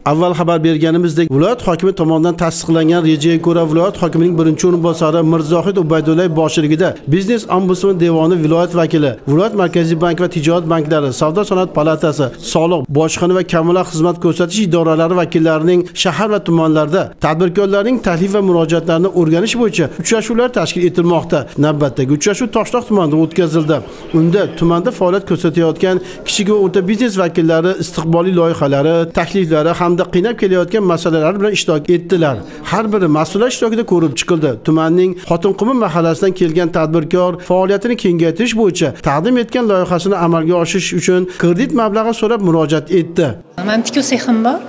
Avval xabar berganimizdek, viloyat hokimi tomonidan tasdiqlangan rejaga ko'ra viloyat hokimining birinchi o'rinbosari Mirzohid Ubaydullayev boshchiligida biznes ombudsman devoni viloyat vakili, viloyat markaziy bank va tijorat banklari, savdo sanoat palatasi, soliq, bojxona va kommunal xizmat ko'rsatish idoralari vakillarining shahar va tumanlarda tadbirkorlarning taklif va murojaatlarini o'rganish bo'yicha uchrashuvlar tashkil etilmoqda. Navbatdagi uchrashuv Toshloq tumanida o'tkazildi. Unda tumanda faoliyat ko'rsatayotgan kichik va o'rta biznes vakillari istiqbolli loyihalari, takliflari hamda qiynab kelayotgan masalalar bilan ishtirok etdilar. Har biri mas'ullar ishtirokida ko'rib chiqildi. Tumanning Xotinqumi mahallasidan kelgan tadbirkor faoliyatini kengaytirish bo'yicha taqdim etgan loyihasini amalga oshirish uchun kredit mablag'i so'rab murojaat etdi. Men tikuv sexim bor,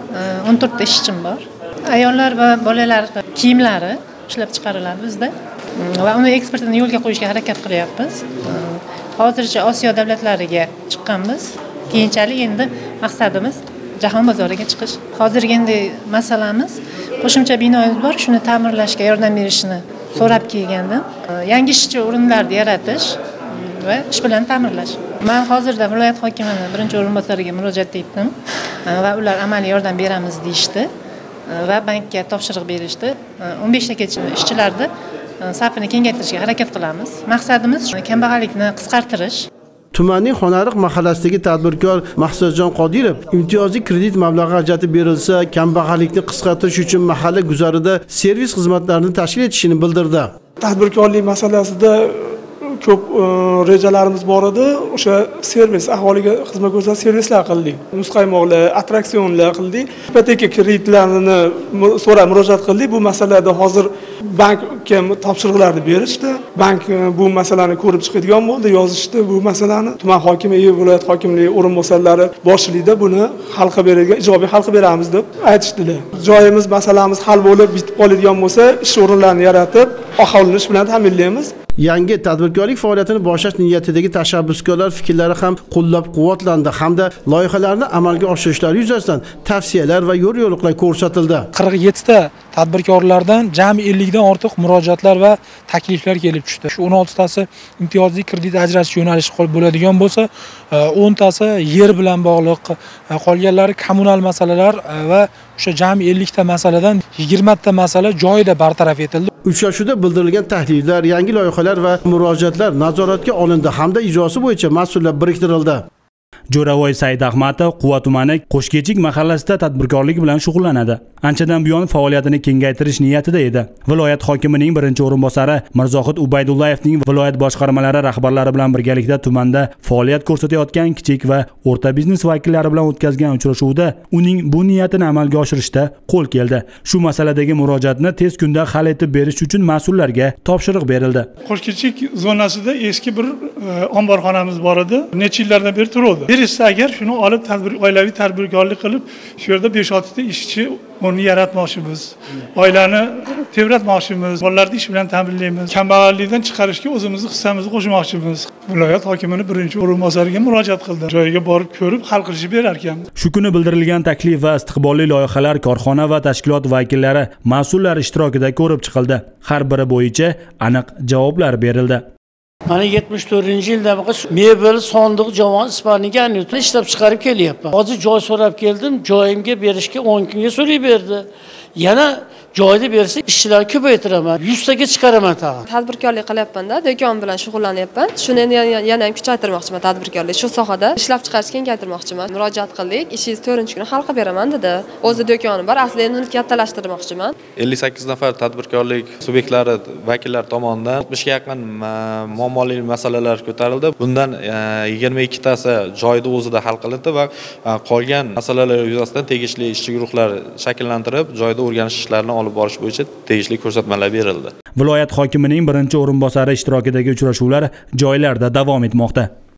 14 ta ishchim bor. Ayollar va bolalar kiyimlari ishlab chiqariladi bizda va uni eksportini yo'lga qo'yishga harakat qilyapmiz. Hozircha Osiyo davlatlariga chiqqanmiz. Keyinchalik endi maqsadimiz jahon bozoriga chiqish. Hozirgi endi masalamiz qo'shimcha binomiz bor, shuni ta'mirlashga yordam berishini so'rab kelgandim. Yangi ishchi o'rinlarini yaratish va ish bilan ta'minlash. Men hozirda viloyat hokimini birinchi o'rinbosariga murojaat etdim va ular amaliy yordam beramiz deyishdi va bankka topshiriq berishdi. 15 tagacha ishchilarni safini kengaytirishga harakat qilamiz. Maqsadimiz kambag'allikni qisqartirish. Tumanning Xonariq mahallasidagi tadbirkor Maqsadjon Qodirov imtiyozli kredit mablag'i ajratib berilsa, kambag'allikni qisqartirish uchun mahalla guzarida servis xizmatlarini tashkil etishini bildirdi. Tadbirkorlik masalasida ko'p rejalarimiz bor edi. O'sha servis, aholiga xizmat ko'rsatish servislar qildik. Muzqaymoqlar, attraksionlar qildik. Ipoteka kreditlarini so'rab murojaat qildik. Bu masalada hozir bankka topshiriqlarni berishdi. Bank bu masalani ko'rib chiqadigan bo'ldi, yozishdi bu masalani. Tuman hokimi, viloyat hokimligi o'rinbosarlari boshchiligida buni hal qilib beradigan, ijobiy hal qilib beramiz deb aytishdilar. Joyimiz, masalamiz hal bo'lib bitib qoladigan bo'lsa, ish o'rinlarini yaratib, aholini ish bilan ta'minlaymiz. Yangi tadbirkorlik faoliyatini boshlash niyatidagi tashabbuskorlar fikrlari ham qo'llab-quvvatlandi hamda loyihalarni amalga oshirishlari yuzasidan tavsiyalar va yo'l-yo'riqlar ko'rsatildi. 47 ta tadbirkorlardan jami 50 dan ortiq murojaatlar va takliflar kelib tushdi. Shu 16 tasi imtiyozli kredit ajratish yo'nalishi bo'ladigan bo'lsa, 10 tasi yer bilan bog'liq, qolganlari kommunal masalalar va o'sha jami 50 ta masaladan 20 ta masala joyida bartaraf etildi. Uchrashuvda bildirilgan takliflar, yangi loyihalar va murojaatlar nazoratga olindi hamda ijrosi bo'yicha mas'ullar biriktirildi. Jo'ravoy Saidahmatov Quva tumani Qo'shkechik mahallasida tadbirkorlik bilan shug'ullanadi. Anchadan buyon faoliyatini kengaytirish niyatida edi. Viloyat hokimining birinchi o'rinbosari Mirzohid Ubaydullayevning viloyat boshqarmalari rahbarlari bilan birgalikda tumanda faoliyat ko'rsatayotgan kichik va o'rta biznes vakillari bilan o'tkazgan uchrashuvda uning bu niyatini amalga oshirishda qo'l keldi. Shu masaladagi murojaatni tez kunda hal etib berish uchun mas'ullarga topshiriq berildi. Qo'shkechik zonasida eski bir omborxonamiz bor edi. Necha yillardan beri turuvdi. Berishsa agar shuni olib oilaviy tadbirkorlik qilib, shu yerda 5-6 ta ishchi o'rni yaratmoqchimiz. Oilani tebratmoqchimiz, bolalarni ish bilan ta'minlaymiz. Kambag'allikdan chiqarishga o'zimizni hissamizni qo'shmoqchimiz. Viloyat hokimini birinchi o'rinbosariga murojaat qildim. Joyiga borib ko'rib hal qilishib berar ekan. Shu kuni bildirilgan taklif va istiqbolli loyihalar korxona va tashkilot vakillari, mas'ullar ishtirokida ko'rib chiqildi. Har biri bo'yicha aniq javoblar berildi. Mana 74-yildan mebel, sandiq, javon, isparniga ishlab chiqarib kelyapman. Hozir joy so'rab keldim, joyimga berishga 10 kunga so'rab berdi. Yana joyni bersa ishchilarni ko'paytiraman, 100 taga chiqaraman tag'in. Tadbirkorlik qilyapman-da, do'kon bilan shug'ullanyapman. Shuni endi yana ham kuchaytirmoqchiman tadbirkorlik. Shu sohada ishlab chiqarishni kengaytirmoqchiman. Murojaat qildik, ishingiz 4-kuni hal qilib beraman dedi. O'zi do'koni bor, asli endi uni kattalashtirmoqchiman. 58 nafar tadbirkorlik subyektlari vakillari tomonidan 60 ga yaqin muammoli masalalar ko'tarildi. Bundan 22 tasi joyida o'zida hal qilindi va qolgan masalalar yuzasidan tegishli ishchi guruhlar shakllantirib, joyida o'rganish ishlarini olib borish bo'yicha tegishli ko'rsatmalar berildi. Viloyat hokimining birinchi o'rinbosari ishtirokidagi uchrashuvlar joylarda davom etmoqda.